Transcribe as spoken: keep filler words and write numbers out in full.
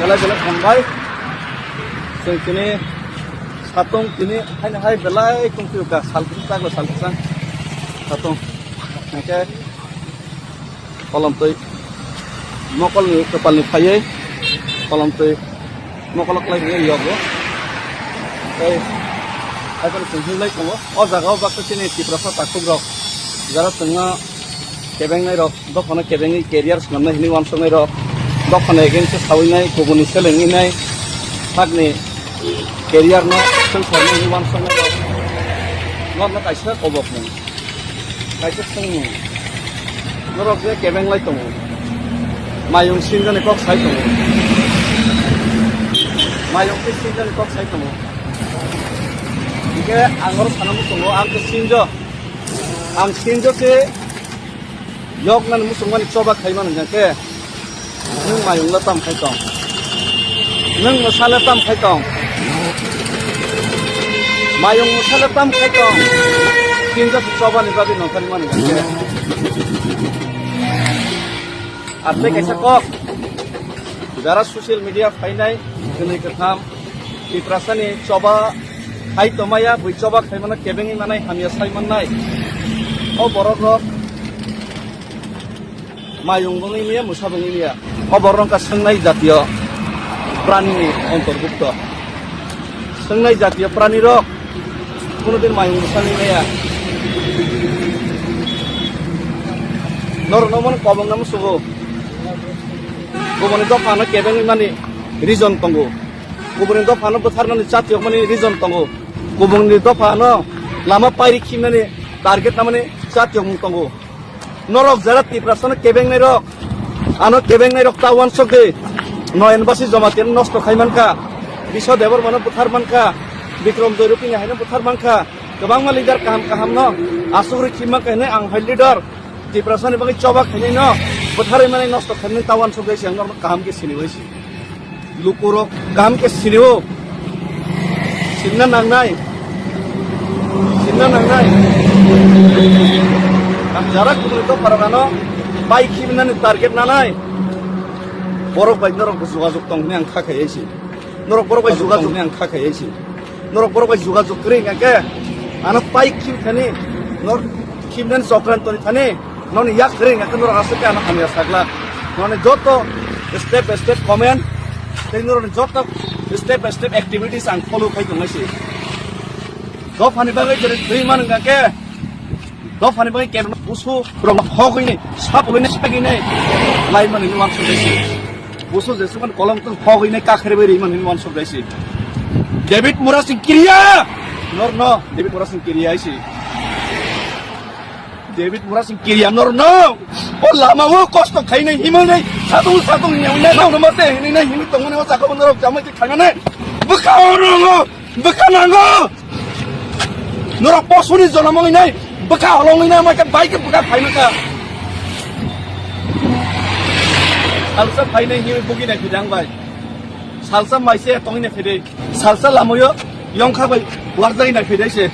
Belai belai hambai. Chwng tini satung tini haino hai belai tongphio ka sal kwchang sal kwchang satung. Hwnkhe kolomtwi mokolni kwpalni phaiwi kolomtwi mokolo khlai rwui yogo. Tei haiphano chwng hinlai tongo. O jagao baksa chini Tiprasa takhukrok jara chwngno kebengnai rok, dophano kebengwi career swnamnai hinwi uansuknai rok, dophano against o sawi nai, kubuni selengwi nai, sakni career no swngcharnai hinwi uansuknai rok, norno kaisa kobokmung, kaisa swngmung. Norok je kebeng lai tongo, mayung sinjani kok sai tongo, mayung khe sinjani kok sai tongo. Hingke ang oro sana muchungo, ang khe sinjo, ang sinjo khe. Yoknani muchungmani choba khaimani hwnkhe, nwng mayungno tam khai tong? Nwng mwsale tam khai tong? Mayung mwsale tam khai tong? Tinjak chobani bagwi nongkhormani hwnkhe. Ar tei kaisa kok, jara social media phainai, kwnwi kwtham, Tiprasani choba khai tongmaya, bui choba khaimano kebengwi manai, hamya sai mannai. O borok rok mayung bangwi maya, mwsa bangwi maya. O borok rok wngkha swngnai jatiyo pranini ontorbukto. Swngnai jatiyo prani rok kunudin mayung mwsani maya. Norokno mano kobongna musugo. Kubuni dophano kebengwi mani reason tongo. Kubuni dophano bwtharnani chatiyokmani reason tongo. Kubuni dophano lama pairi khimnani target namani chatiyokmung tongo. Norok jara Tiprasano kebengnai rok, ano kebengnai rok ta uansuk di. Noyonbasi Jamatia no nosto khai mankha, Biswa Debbarmano bwthar mankha, Bikram Doirupini haino bwthar mankha, kwbangma leader kaham kaham no asugri khim mankha hinwi ang hai leader Tiprasani bagwi choba khainai no bwtharwi mani nosto khainai ta uansuk di, ang norok kaham khe sini bai si. Lukurok kaham khe sinio. Sinna nangnai. Sinna nangnai. Ang jara kubuni dopharok ano bai khibinani target nanai. Borok bai norok bo jogajog tong hwnwi ang kha khai si. Norok borok bai jogajog hwnwi ang kha khai si. Norok borok bai jogajog kwrwi hwnkha khe ano pai khib thani, nor khibnani chokran toni thani. Noni yak kwrwi hwnkha khe norok aswk khe ano hamya sakla. Noni joto step by step comment tei norokni joto step by step activities ang follow khai tongnai se. Dophani bagwi jere thwi man hwnkha khe, dophani bagwi kebengno busu rok hogwi ni, sap hogwi ni, sagwi ni lai mani ni uansuk dai se. Busu jesukhan kolom tong hogwi ni kakhere bai ri mani ni uansuk dai se. David Murasing kiriya! Norno David Murasing kiriya hai se. David Murasing kiriya norno. O lama o kosto khainai himwi nai, satung satung nyawi nai, nang mate hinwi nai, hinwi tongmani o sakao norok jamai khe khainani. Bwkha o rongo, bwkha nango. Norok posuni jonom wngwi nai, bwkha holongwi nai, mai khe bai khe bwkha phaima kha. Salsa phainai hinwi bugi nai phidang bai. Salsa mai se tongwi nai phidai. Salsa lamayo yongkha bai warjagwi nai phidai se.